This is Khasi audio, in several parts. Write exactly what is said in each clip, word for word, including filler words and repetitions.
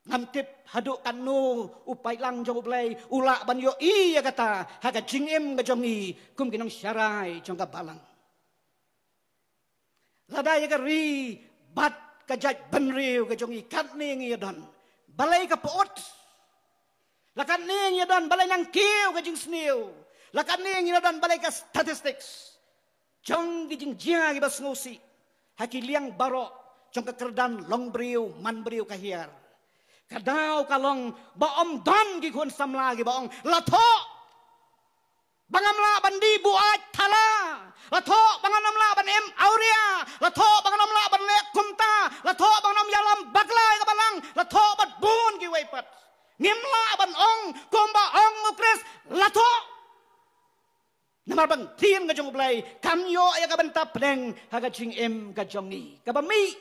Ngam tip haduh katno u paidlang jong U Blei u lah ban ïohi ïa kata ha ka jingim ka jong ngi kum ki nongsharai jong ka balang. Lada ïa ka ri bad ka jaitbynriew ka jong ngi katne ngi ïa don, balei ka pyrthei? La katne ngi ïa don, balei nang kiew ka jingsniew? La katne ngi ïa don, balei ka statistics jong ki jingjia kiba sngewsih ha ki liang baroh jong ka kyrdan longbriew manbriew ka hiar? Ka daw ka long ba ym don ki khun samla kiba ong, la thoh ba ngam lah ban die buaid thala, la thoh ba ngam lah ban im awria, la thoh ba ngam lah ban leh kumta, la thoh ba ngam ïalam bakla ïa ka balang, la thoh bad bun kiwei pat. Ngim lah ban ong kumba ong U Khrist, la thoh. Namar ba ka ktien ka jong U Blei kam ïoh ïa ka bynta pdeng ha ka jingim ka jong ngi. Kaba mih,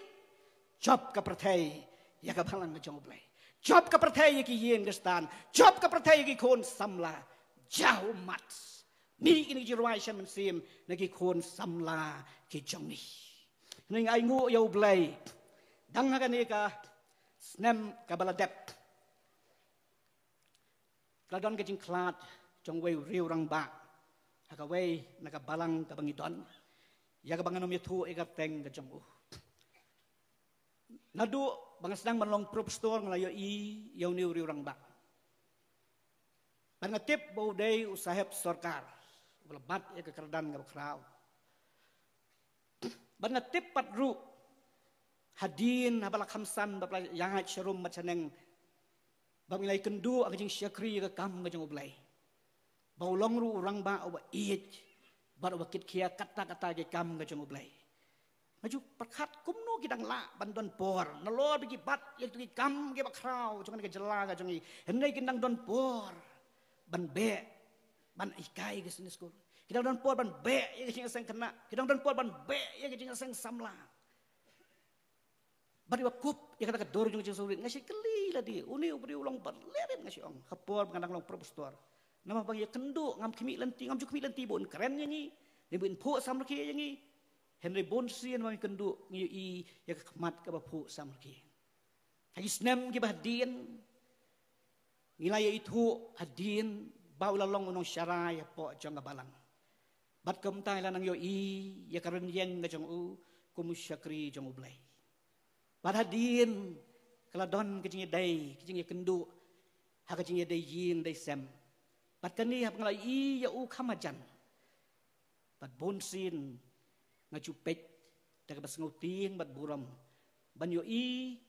jop ka pyrthei ïa ka balang ka jong U Blei. Jop ka pyrthei ïa ki ïing ki stan. Jop ka pyrthei ïa ki khun samla. Jaw mat. Mih kine ki jingrwai sha mynsiem na ki khun samla ki jong ngi. Ngi ainguh ïa U Blei. Dang ha kane ka snem kaba la dep, ka la don ka jingkhlad jong uwei u riew rangbah ha kawei na ka balang kaba ngi don, ïa kaba ngan ym ïathuh ïa ka kyrteng ka jong u. Naduh ba nga sdang ban long propastor nga la ïohi ïa une u riew rangbah. Bad nga tip ba u dei u sahep sorkar uba la bat ïa ka kyrdan kaba khraw. Bad nga tip pat ruh hadien haba la kham san bad la ïaid sharum bad shaneng, ba ngi la ïakynduh ha ka jingshakri ïa ka kam ka jong U Blei, ba u long ruh u rangbah uba ïeit bad uba kitkhia katta katta ki kam ka jong U Blei. Nga ju pyrkhat kumno ki dang lah ban don por, nalor ba ki bat ïa kito ki kam kiba khraw jong kane ka jylla ka jong ngi, hynrei ki dang don por ban beh, ban hikai ka Sunday school. Ki dang don por ban beh ïa ka jingïaseng khynnah. Ki dang don por ban beh ïa ka jingïaseng samla. Bad ïa ba kup ïa kata ka dur jong ka jingsngewrit, nga shu kylli lade, une u briew u long balei, nga shu ong, ha por ba nga dang long propastor. Namar ba ngi ïakynduh, ngam khmih lynti, ngam ju khmih lynti ba un kren ïa ngi ne ba un phuh samrkhie ïa ngi. Hynrei bun sien ba ngi kynduh ngi ïohi ïa ka khmat kaba phuh samrkhie. Ha ki snem kiba hadien ngi la ïa ithuh hadien ba u la long u nongsharai hapoh jong ka balang. Bad kumta ngi la nang ïohi ïa ka rynïeng ka jong u kum u shakri jong U Blei. Bad hadien ka la don ka jingïadei, ka jingïakynduh ha ka jingïadei ïing dei sem. Bad kane haba nga la ïohi ïa u kham hajan, bad bun sien nga ju peit da kaba sngewtieng bad burom ban ïohi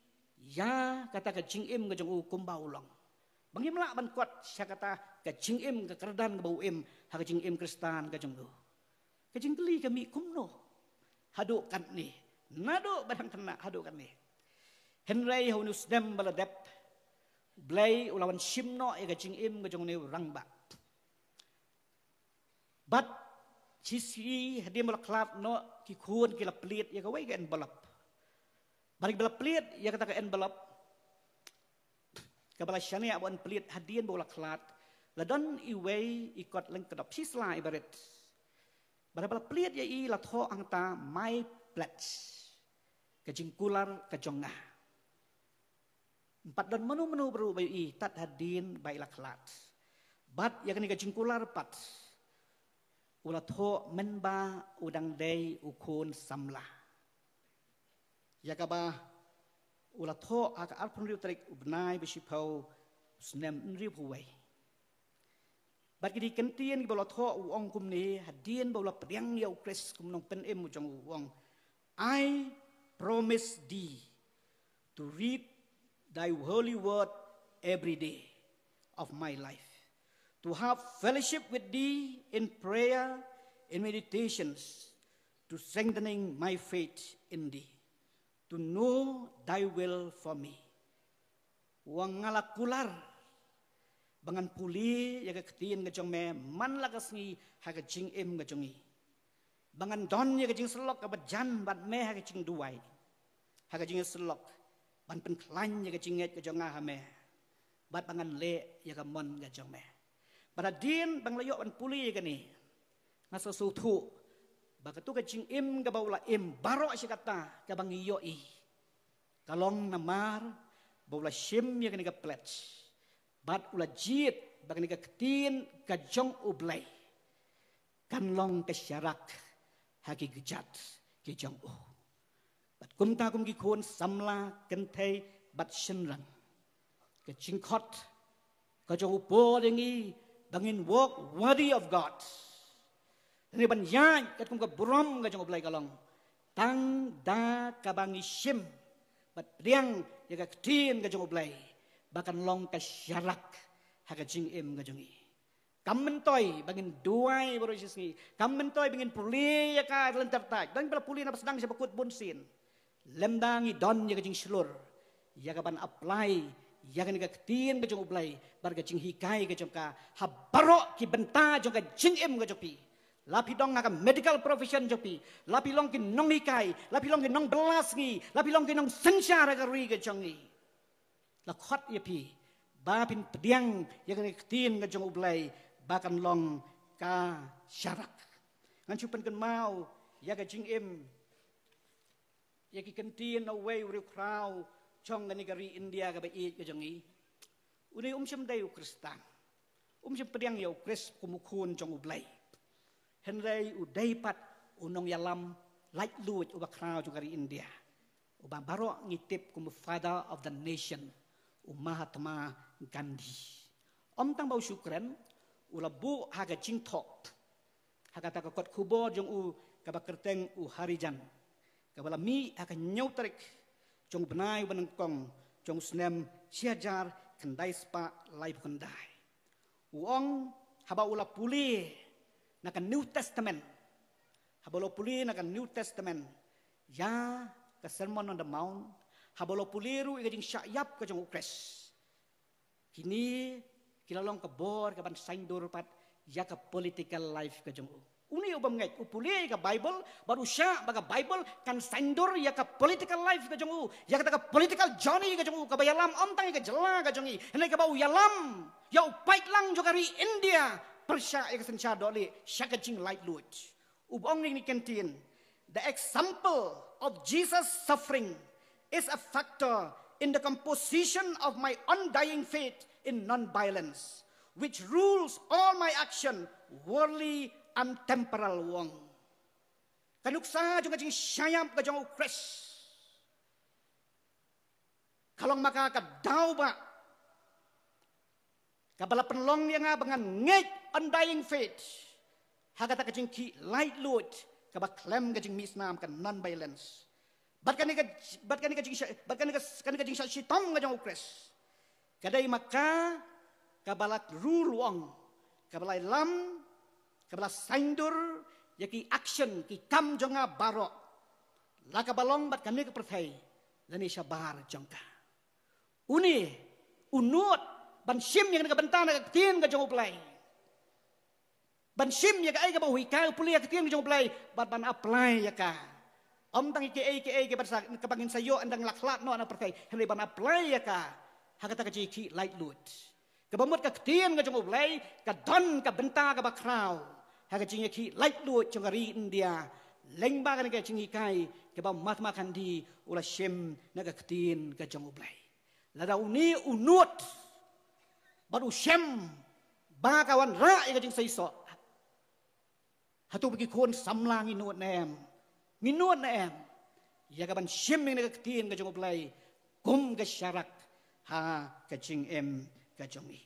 ïa kata ka jingim ka jong u kumba u long. Ba ngim lah ban kot sha kata ka jingim, ka kyrdan kaba u im ha ka jingim Khristan ka jong u. Ka jingkylli ka mih kumno haduh katne, naduh ba dang khynnah haduh katne. Hynrei ha une u snem ba la dep, U Blei u la wan shim noh ïa ka jingim ka jong une u rangbah. Bad shisha hadien ba la khlad noh, ki khun ki la plie ïa kawei ka envelope. Bad haba la plie ïa kata ka envelope, kaba la shaniah ban plie hadien ba la khlad, la don iwei i kot lyngkdop shisha ibarit. Bad haba la plie ïa i la thoh hangta, "My pledge," ka jingkular ka jong nga. Ym pat don mano mano baroh ba ïohi tad hadien ba i la khlad. Bad ïa kane ka jingkular pat u la thoh mynba u dang dei u khun samla. Ïa kaba u la thoh ha ka arphew hynriew tarik u bnai ba shiphew, u snem hynriewphew wei. Bad ki dei ki kyntien kiba u la thoh, u ong kumne, hadien ba u la pdiang ïa U Khrist kum u nongpynim u jong u, u ong, "I promise thee to read thy holy word every day of my life, to have fellowship with thee in prayer and meditations, to strengthening my faith in thee, to know thy will for me." U ong, "Nga la kular ba ngan pule ïa ka ktien ka jong me man la ka sngi ha ka jingim ka jong ngi, ba ngan don ïa ka jingsyllok kaba jan bad me ha ka jingduwai, ha ka jingsyllok ban pynkhlaiñ ïa ka jingngeit ka jong nga ha me, bad ba ngan leh ïa ka mon ka jong me." Bad hadien ba nga la ïoh ban pule ïa kane, nga sa sngewthuh ba kato ka jingim kaba u la im baroh shi katta kaba ngi ïohi, ka long namar ba u la shim ïa kane ka pledge bad u la jied ba kane ka ktien ka jong U Blei kan long ka sharak ha ki kjat ki jong u. Bad kumta kum ki khun samla kynthei bad shynrang, ka jingkhot ka jong u Paul ïa ngi ba ngin walk worthy of God. Lane ban ïaid katkum ka burom ka jong U Blei ka long tang da kaba ngi shim bad pdiang ïa ka ktien ka jong U Blei ba kan long ka sharak ha ka jingim ka jong ngi. Kam myntoi ba ngin duwai baroh shi sngi, kam myntoi ba ngin pule ïa ka lynter taid, dang ba la pule na ba sdang sha ba kut bun sien. Lymda ngi don ïa ka jingshlur ïa ka ban apply ïa kane ka ktien ka jong U Blei bad ka jinghikai ka jong ka ha baroh ki bynta jong ka jingim ka jong phi. La phi don ha ka medical profession jong phi, la phi long ki nonghikai, la phi long ki nongbylla sngi, la phi long ki nongsynshar ha ka ri ka jong ngi. La khot ïa phi ba phin pdiang ïa kane ka ktien ka jong U Blei ba kan long ka sharak. Ngan shu pynkynmaw ïa ka jingim ïa ki kyntien na uwei u riewkhraw jong kane ka ri India kaba ïeit ka jong ngi. Une um shym dei u Khristan, um shym pdiang ïa U Khrist kum u khun jong U Blei. Hynrei u dei pat u nongïalam laitluid uba khraw jong ka ri India, uba baroh ngi tip kum u father of the nation, u Mahatma Gandhi. Ym tang ba u shu kren, u la buh ha ka jingthoh ha kata ka kot khubor jong u kaba kyrteng u Harijan, kaba la mih ha ka hynñiew tarik jong u bnai uba nyngkong jong u snem shi hajar khyndai spah laiphew khyndai. U ong, haba u la pule na ka New Testament, haba u la pule na ka New Testament ïa ka Sermon on the Mount, haba u la pule ruh ïa ka jingshah ïap ka jong U Khrist, kine ki la long ka bor ka ban saiñdur pat ïa ka political life ka jong u. Une u bym ngeit, u pule ïa ka Bible bad u shah ba ka Bible kan saiñdur ïa ka political life ka jong u, ïa kata ka political journey ka jong u, kaba ïalam ym tang ïa ka jylla ka jong ngi, hynrei kaba u ïalam ïa u paidlang jong ka ri India pyrshah ïa ka synshar dohlieh sha ka jinglaitluid. U ong ïa kine ki kyntien, the example of Jesus' suffering is a factor in the composition of my undying faith in non-violence, which rules all my action, worldly and temporal, u ong. Ka nuksa jong ka jingshah ïap ka jong U Khrist ka long ma ka ka daw ba kaba la pynlong ïa nga ba ngan ngeit undying faith ha kata ka jingkhih laitluid kaba khlem ka jingmih snam, ka non-violence. Bad kane ka, bad kane ka jingshah, bad kane ka, kane ka jingshah shitom ka jong U Khrist ka dei ma ka kaba la rule, u ong, kaba la ïalam, kaba la saiñdur ïa ki action, ki kam jong nga baroh, la kaba long bad kane ka pyrthei lane shabar jong ka. Une u nud ban shim ïa kane ka bynta na ka ktien ka jong U Blei, ban shim ïa kaei kaba u hikai, u pule ïa ka ktien ka jong U Blei bad ban apply ïa ka. Ym tang ïa kiei kiei kiba sa, kaba ngin sa ïoh ynda la khlad noh na pyrthei, hynrei ban apply ïa ka ha kata ka jingïakhih laitluid. Kaba mut ka ktien ka jong U Blei ka don ka bynta kaba khraw ha ka jingïakhih laitluid jong ka ri India, lyngba kane ka jinghikai kaba Mahatma Gandhi u la shim na ka ktien ka jong U Blei. Lada une u nud bad u shem ba ka wanrah ïa ka jingseisoh, hato ba ki khun samla ngi nud ne em? Ngi nud ne em ïa ka ban shim ïa ka ktien ka jong U Blei kum ka sharak ha ka jingim ka jong ngi?